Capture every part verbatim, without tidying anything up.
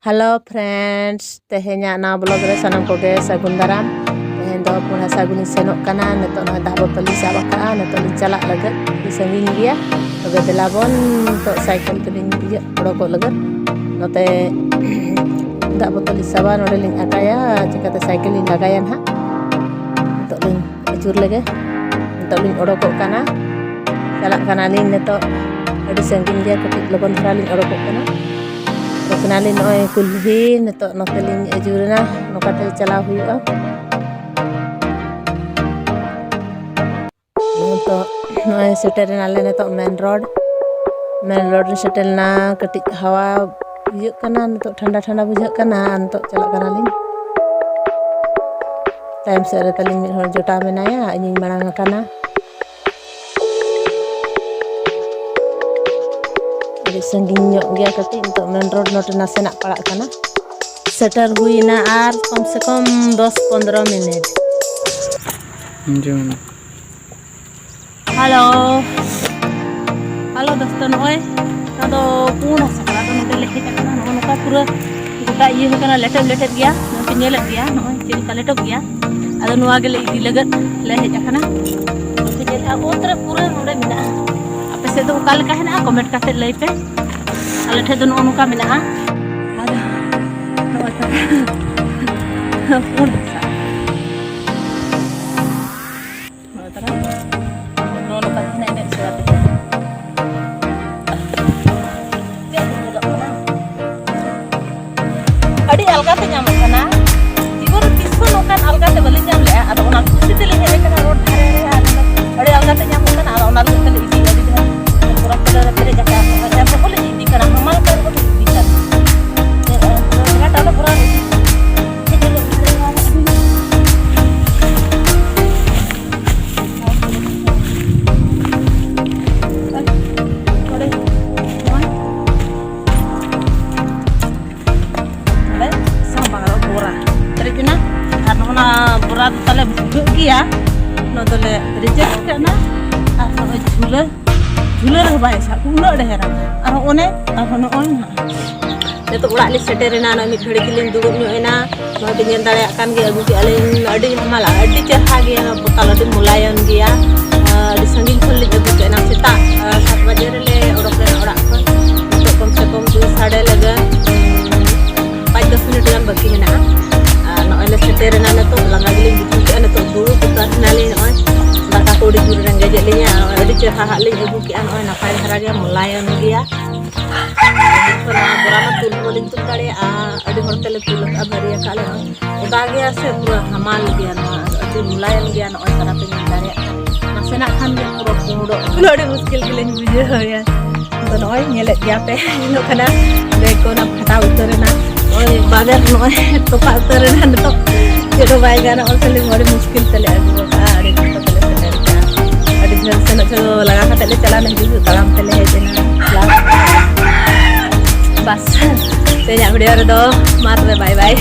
Hello friends, ᱛᱮᱦᱮᱧᱟᱜ ᱱᱟᱣᱟ vlog ᱨᱮ ᱥᱟᱱᱟᱢ ᱠᱚᱜᱮ ᱥᱟᱹᱜᱩᱱ ᱫᱟᱨᱟᱢ᱾ ᱛᱮᱦᱮᱧ ᱫᱚ ᱯᱩᱱ ᱦᱟᱥᱟ ᱜᱩᱞᱤᱧ ᱥᱮᱱᱚᱜ ᱠᱟᱱᱟ᱾ ᱱᱤᱛᱚᱜ ᱱᱚᱜᱼᱚᱭ ᱫᱟᱜ ᱵᱳᱛᱚᱞ ᱞᱤᱧ ᱥᱟᱵ ᱟᱠᱟᱫᱼᱟ᱾ ᱱᱤᱛᱚᱜ ᱞᱤᱧ ᱪᱟᱞᱟᱜ ᱞᱟᱹᱜᱤᱫ, ᱟᱹᱰᱤ ᱥᱟᱺᱜᱤᱧ ᱜᱮᱭᱟ᱾ ᱛᱚᱵᱮ ᱫᱮᱞᱟ ᱵᱚᱱ ᱱᱤᱛᱚᱜ ᱥᱟᱭᱠᱮᱞ ᱛᱮᱞᱤᱧ ᱤᱭᱟᱹ ᱚᱰᱚᱠᱚᱜ ᱞᱟᱹᱜᱤᱫ᱾ ᱱᱚᱛᱮ ᱫᱟᱜ ᱵᱳᱛᱚᱞ ᱞᱤᱧ ᱥᱟᱵᱟ, ᱱᱚᱰᱮ ᱞᱤᱧ ᱟᱠᱟᱭᱟ, ᱪᱤᱠᱟᱹᱛᱮ ᱥᱟᱭᱠᱮᱞ ᱞᱤᱧ ᱞᱟᱜᱟᱭᱟ ᱱᱟᱦᱟᱜ᱾ ᱱᱤᱛᱚᱜ ᱞᱤᱧ ᱟᱹᱪᱩᱨ ᱞᱮᱜᱮ᱾ ᱱᱤᱛᱚᱜ ᱞᱤᱧ ᱚᱰᱚᱠᱚᱜ ᱠᱟᱱᱟ᱾ ᱪᱟᱞᱟᱜ ᱠᱟᱱᱟᱞᱤᱧ ᱱᱤᱛᱚᱜ᱾ ᱟᱹᱰᱤ ᱥᱟᱺᱜᱤᱧ ᱜᱮᱭᱟ, ᱠᱟᱹᱴᱤᱡ ᱞᱚᱜᱚᱱ ᱫᱷᱟᱨᱟ ᱞᱤᱧ ᱚᱰᱚᱠᱚᱜ ᱠᱟᱱᱟ᱾ ᱚᱰᱚᱠ ᱮᱱᱟᱞᱤᱧ ᱱᱚᱜᱼᱚᱭ ᱠᱩᱞᱦᱤ, ᱱᱤᱛᱚᱜ ᱱᱚᱛᱮ ᱞᱤᱧ ᱟᱹᱪᱩᱨᱮᱱᱟ, ᱱᱚᱝᱠᱟᱛᱮ ᱪᱟᱞᱟᱣ ᱦᱩᱭᱩᱜᱼᱟ᱾ ᱱᱤᱛᱚᱜ ᱱᱚᱜᱼᱚᱭ ᱥᱮᱴᱮᱨ ᱮᱱᱟᱞᱮ ᱱᱤᱛᱚᱜ ᱢᱮᱱ ᱨᱳᱰ᱾ ᱢᱮᱱ ᱨᱳᱰ ᱨᱮ ᱥᱮᱴᱮᱨ ᱮᱱᱟ, ᱠᱟᱹᱴᱤᱡ ᱦᱟᱣᱟ ᱤᱭᱟᱹᱜ ᱠᱟᱱᱟ, ᱱᱤᱛᱚᱜ ᱴᱷᱟᱱᱰᱟ ᱴᱷᱟᱱᱰᱟ ᱵᱩᱡᱷᱟᱹᱜ ᱠᱟᱱᱟ᱾ ᱟᱨ ᱱᱤᱛᱚᱜ ᱪᱟᱞᱟᱜ ᱠᱟᱱᱟᱞᱤᱧ᱾ ᱛᱟᱭᱚᱢ ᱥᱮᱫ ᱨᱮ ᱛᱟᱹᱞᱤᱧ ᱢᱤᱫ ᱦᱚᱲ ᱡᱚᱴᱟᱣ ᱢᱮᱱᱟᱭᱟ, ᱤᱧᱤᱧ ᱢᱟᱲᱟᱝ ᱟᱠᱟᱱᱟ᱾ ᱟᱹᱰᱤ ᱥᱟᱺᱜᱤᱧ ᱧᱚᱜ ᱜᱮᱭᱟ ᱠᱟᱹᱴᱤᱡ, ᱱᱤᱛᱚᱜ ᱢᱮᱱ ᱨᱳᱰ ᱱᱚᱛᱮ ᱱᱟᱥᱮᱱᱟᱜ ᱯᱟᱲᱟᱜ ᱠᱟᱱᱟ᱾ ᱥᱮᱴᱮᱨ ᱦᱩᱭᱱᱟ ᱟᱨ ᱠᱚᱢ ᱥᱮ ᱠᱚᱢ ᱫᱚᱥ ᱯᱚᱱᱫᱽᱨᱚ ᱢᱤᱱᱤᱴ᱾ ᱦᱮᱞᱳ, ᱦᱮᱞᱳ ᱫᱳᱥᱛᱳ, ᱱᱚᱜᱼᱚᱭ ᱱᱚᱣᱟ ᱫᱚ ᱯᱩᱸᱰ ᱦᱟᱥᱟ ᱠᱟᱱᱟ᱾ ᱟᱫᱚ ᱱᱚᱰᱮ ᱞᱮ ᱦᱮᱡ ᱟᱠᱟᱱᱟ, ᱱᱚᱜᱼᱚ ᱱᱚᱝᱠᱟ ᱯᱩᱨᱟᱹ ᱜᱚᱴᱟ ᱤᱭᱟᱹ ᱟᱠᱟᱱᱟ, ᱞᱮᱴᱮᱵ ᱞᱮᱴᱮᱵ ᱜᱮᱭᱟ᱾ ᱱᱚᱜᱼᱚᱭ ᱯᱮ ᱧᱮᱞᱮᱫ ᱜᱮᱭᱟ, ᱱᱚᱜᱼᱚᱭ ᱪᱮᱫ ᱞᱮᱠᱟ ᱞᱮᱴᱮᱵ ᱜᱮᱭᱟ᱾ ᱟᱫᱚ ᱱᱚᱣᱟ ᱜᱮᱞᱮ ᱤᱫᱤ ᱞᱟᱹᱜᱤᱫ ᱞᱮ ᱦᱮᱡ ᱟᱠᱟᱱᱟ᱾ ᱱᱚᱜᱼᱚᱭ ᱯᱮ ᱧᱮᱞᱮᱫᱼᱟ, ᱚᱛ ᱨᱮ ᱯᱩᱨᱟᱹ ᱱᱚᱰᱮ ᱢᱮᱱᱟᱜᱼᱟ᱾ ᱟᱯᱮ ᱥᱮᱫ ᱫᱚ ᱚᱠᱟ ᱞᱮᱠᱟ ᱦᱮᱱᱟᱜᱼᱟ, ᱠᱚᱢᱮᱱᱴ ᱠᱟᱛᱮ ᱞᱟᱹᱭ ᱯᱮ᱾ ᱟᱞᱮ ᱴᱷᱮᱡ ᱫᱚ ᱱᱚᱜᱼᱚ ᱱᱚᱝᱠᱟ ᱢᱮᱱᱟᱜᱼᱟ᱾ ᱟᱫᱚ ᱱᱚᱜᱼᱚᱭ ᱛᱚ ᱯᱩᱸᱰ ᱦᱟᱥᱟ᱾ ᱱᱚᱜᱼᱚᱭ ᱛᱟᱨᱟ᱾ ᱱᱚᱜᱼᱚ ᱱᱚᱝᱠᱟ ᱛᱟᱦᱮᱱᱟ ᱮᱱᱮᱡ ᱥᱮᱬᱟ ᱛᱮᱜᱮ᱾ ᱪᱮᱫ ᱧᱮᱞᱚᱜ ᱠᱟᱱᱟ? ᱟᱹᱰᱤ ᱟᱞᱜᱟ ᱛᱮ ᱧᱟᱢᱚᱜ ᱠᱟᱱᱟ᱾ ᱡᱤᱵᱚᱱ ᱨᱮ ᱛᱤᱥ ᱦᱚᱸ ᱱᱚᱝᱠᱟᱱ ᱟᱞᱜᱟ ᱛᱮ ᱵᱟᱹᱞᱤᱧ ᱧᱟᱢ ᱞᱮᱜᱼᱟ᱾ ᱟᱫᱚ ᱚᱱᱟ ᱠᱩᱥᱤ ᱛᱮᱞᱤᱧ ᱦᱮᱡ ᱟᱠᱟᱱᱟ ᱨᱳᱰ ᱫᱷᱟᱨᱮ ᱨᱮ᱾ ᱟᱨ ᱟᱹᱰᱤ ᱟᱞᱜᱟ ᱛᱮ ᱧᱟᱢᱚᱜ ᱠᱟᱱᱟ᱾ ᱟᱫᱚ ᱚᱱᱟ ᱞᱟᱹᱜᱤᱫ ᱛᱮᱞᱮ ᱤᱫᱤᱭᱮᱫᱼᱟ᱾ ᱟᱹᱰᱤ ᱰᱷᱮᱨ ᱯᱩᱨᱟᱹ ᱯᱩᱨᱟᱹ ᱨᱮ ᱯᱮᱨᱮᱡ ᱟᱠᱟᱫᱼᱟ᱾ ᱮᱱ ᱨᱮᱦᱚᱸ ᱞᱤᱧ ᱤᱫᱤ ᱠᱟᱱᱟ, ᱦᱟᱢᱟᱞ ᱠᱟᱱ ᱨᱮᱦᱚᱸ ᱞᱤᱧ ᱤᱫᱤ ᱠᱟᱱᱟ᱾ ᱡᱟᱸᱜᱟ ᱴᱟᱱᱟ ᱵᱷᱚᱨᱟᱣ ᱨᱮ ᱤᱫᱤ᱾ ᱱᱚᱰᱮ ᱥᱟᱢᱵᱟᱣ ᱵᱚᱨᱟ ᱯᱮᱨᱮᱡ ᱮᱱᱟ᱾ ᱟᱨ ᱱᱚᱜᱼᱚ ᱱᱟ ᱵᱚᱨᱟ ᱫᱚ ᱛᱟᱞᱮ ᱵᱷᱩᱜᱟᱹᱜ ᱜᱮᱭᱟ, ᱱᱚᱣᱟ ᱫᱚᱞᱮ ᱨᱤᱡᱮᱠᱴ ᱠᱟᱜᱼᱟ᱾ ᱟᱨ ᱱᱚᱜᱼᱚᱭ ᱡᱷᱩᱞᱟᱹ, ᱡᱷᱩᱞᱟᱹ ᱨᱮᱦᱚᱸ ᱵᱟᱭ ᱥᱟᱵ, ᱩᱱᱟᱹᱜ ᱰᱷᱮᱨᱟ᱾ ᱟᱨ ᱚᱱᱮ, ᱟᱨᱦᱚᱸ ᱱᱚᱜᱼᱚᱭ ᱱᱟᱦᱟᱜ ᱱᱤᱛᱚᱜ ᱚᱲᱟᱜ ᱞᱤᱧ ᱥᱮᱴᱮᱨᱮᱱᱟ, ᱱᱚᱜᱼᱚᱭ ᱢᱤᱫ ᱜᱷᱟᱹᱲᱤᱡ ᱜᱮᱞᱤᱧ ᱫᱩᱲᱩᱵ ᱧᱚᱜ ᱮᱱᱟ᱾ ᱱᱚᱜᱼᱚᱭ ᱯᱮ ᱧᱮᱞ ᱫᱟᱲᱮᱭᱟᱜ ᱠᱟᱱ ᱜᱮᱭᱟ, ᱟᱹᱜᱩ ᱠᱮᱜᱼᱟ ᱞᱤᱧ ᱟᱹᱰᱤ ᱦᱟᱢᱟᱞᱟ, ᱟᱹᱰᱤ ᱪᱮᱨᱦᱟ ᱜᱮᱭᱟ ᱱᱚᱣᱟ ᱯᱚᱛᱟᱞ, ᱟᱹᱰᱤ ᱢᱚᱞᱟᱭᱚᱱ ᱜᱮᱭᱟ᱾ ᱟᱹᱰᱤ ᱥᱟᱺᱜᱤᱧ ᱠᱷᱚᱱ ᱞᱤᱧ ᱟᱹᱜᱩ ᱠᱮᱜᱼᱟ, ᱮᱱᱟᱝ ᱥᱮᱛᱟᱜ ᱥᱟᱛ ᱵᱟᱡᱮ ᱨᱮᱞᱮ ᱚᱰᱚᱠ ᱞᱮᱱᱟ ᱚᱲᱟᱜ ᱠᱷᱚᱱ᱾ ᱱᱤᱛᱚᱜ ᱠᱚᱢ ᱥᱮ ᱠᱚᱢ ᱫᱩᱭ ᱥᱟᱰᱮ ᱞᱟᱜᱟ ᱯᱟᱸᱪ ᱫᱚᱥ ᱢᱤᱱᱤᱴ ᱜᱟᱱ ᱵᱟᱹᱠᱤ ᱢᱮᱱᱟᱜᱼᱟ᱾ ᱟᱨ ᱱᱚᱜᱼᱚᱭ ᱞᱮ ᱥᱮᱴᱮᱨᱮᱱᱟ, ᱱᱤᱛᱚᱜ ᱞᱟᱸᱜᱟ ᱜᱮᱞᱤᱧ ᱵᱩᱡᱷᱟᱹᱣ ᱠᱮᱜᱼᱟ᱾ ᱱᱤᱛᱚᱜ ᱫᱩᱲᱩᱵ ᱩᱛᱟᱹᱨ ᱮᱱᱟᱞᱤᱧ, ᱱᱚᱜᱼᱚᱭ ᱫᱟᱠᱟ ᱠᱚ ᱟᱹᱰᱤ ᱡᱳᱨ ᱨᱮᱸᱜᱮᱡᱮᱫ ᱞᱤᱧᱟ᱾ ᱟᱹᱰᱤ ᱪᱮᱨᱦᱟ ᱦᱟᱸᱜ ᱞᱤᱧ ᱟᱹᱜᱩ ᱠᱮᱜᱼᱟ, ᱱᱚᱜᱼᱚᱭ ᱱᱟᱯᱟᱭ ᱫᱷᱟᱨᱟ ᱜᱮ ᱢᱚᱞᱟᱭᱚᱱ ᱜᱮᱭᱟ᱾ ᱚᱱᱟ ᱵᱚᱨᱟ ᱢᱟ ᱛᱩᱞ ᱦᱚᱸ ᱵᱟᱹᱞᱤᱧ ᱛᱩᱞ ᱫᱟᱲᱮᱭᱟᱜᱼᱟ, ᱟᱹᱰᱤ ᱦᱚᱲ ᱛᱮᱞᱮ ᱛᱩᱞ ᱟᱠᱟᱫᱼᱟ, ᱵᱷᱟᱹᱨᱤ ᱟᱠᱟᱫ ᱞᱮ᱾ ᱚᱫᱟ ᱜᱮᱭᱟ ᱥᱮ, ᱯᱩᱨᱟᱹ ᱦᱟᱢᱟᱞ ᱜᱮᱭᱟ ᱱᱚᱣᱟ, ᱟᱹᱰᱤ ᱢᱚᱞᱟᱭᱚᱱ ᱜᱮᱭᱟ᱾ ᱱᱚᱜᱼᱚᱭ ᱛᱟᱨᱟ ᱯᱮ ᱧᱮᱞ ᱫᱟᱲᱮᱭᱟᱜ ᱠᱟᱱᱟ, ᱱᱟᱥᱮᱱᱟᱜ ᱠᱷᱟᱱ ᱜᱮ ᱯᱩᱨᱟᱹ ᱯᱩᱸᱰᱚᱜ ᱠᱟᱱᱟ᱾ ᱟᱹᱰᱤ ᱢᱩᱥᱠᱤᱞ ᱜᱮᱞᱤᱧ ᱵᱩᱡᱷᱟᱹᱣ ᱮᱫᱟ᱾ ᱟᱫᱚ ᱱᱚᱜᱼᱚᱭ ᱧᱮᱞᱮᱫ ᱜᱮᱭᱟ ᱯᱮ, ᱧᱮᱞᱚᱜ ᱠᱟᱱᱟ ᱵᱮᱜᱽ ᱠᱚ ᱚᱱᱟ ᱯᱷᱟᱴᱟᱣ ᱩᱛᱟᱹᱨ ᱮᱱᱟ, ᱱᱚᱜᱼᱚᱭ ᱵᱟᱵᱮᱨ ᱱᱚᱜᱼᱚᱭ ᱛᱚᱯᱟᱜ ᱩᱛᱟᱹᱨ ᱮᱱᱟ᱾ ᱱᱤᱛᱚᱜ ᱪᱮᱫ ᱦᱚᱸ ᱵᱟᱭ ᱜᱟᱱᱚᱜᱼᱟ, ᱠᱷᱟᱹᱞᱤ ᱟᱹᱰᱤ ᱢᱩᱥᱠᱤᱞ ᱛᱮᱞᱮ ᱟᱹᱜᱩ ᱟᱠᱟᱫᱼᱟ, ᱟᱹᱰᱤ ᱠᱚᱥᱴᱚ ᱛᱮᱞᱮ ᱥᱮᱴᱮᱨ ᱟᱠᱟᱫᱼᱟ᱾ ᱟᱹᱰᱤ ᱡᱷᱟᱹᱞ ᱥᱮᱱᱚᱜ ᱪᱚ ᱞᱟᱜᱟ ᱠᱟᱛᱮ ᱞᱮ ᱪᱟᱞᱟᱣ ᱞᱮᱱ, ᱦᱤᱡᱩᱜ ᱛᱟᱲᱟᱢ ᱛᱮᱞᱮ ᱦᱮᱡ ᱮᱱᱟ᱾ ᱵᱟᱥ, ᱛᱮᱦᱮᱧᱟᱜ ᱵᱷᱤᱰᱤᱭᱳ ᱨᱮᱫᱚ ᱢᱟ ᱛᱚᱵᱮ ᱵᱟᱭ ᱵᱟᱭ,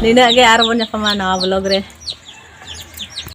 ᱱᱤᱱᱟᱹᱜ ᱜᱮ, ᱟᱨ ᱵᱚᱱ ᱧᱟᱯᱟᱢᱟ ᱱᱟᱣᱟ ᱵᱞᱚᱜ ᱨᱮ᱾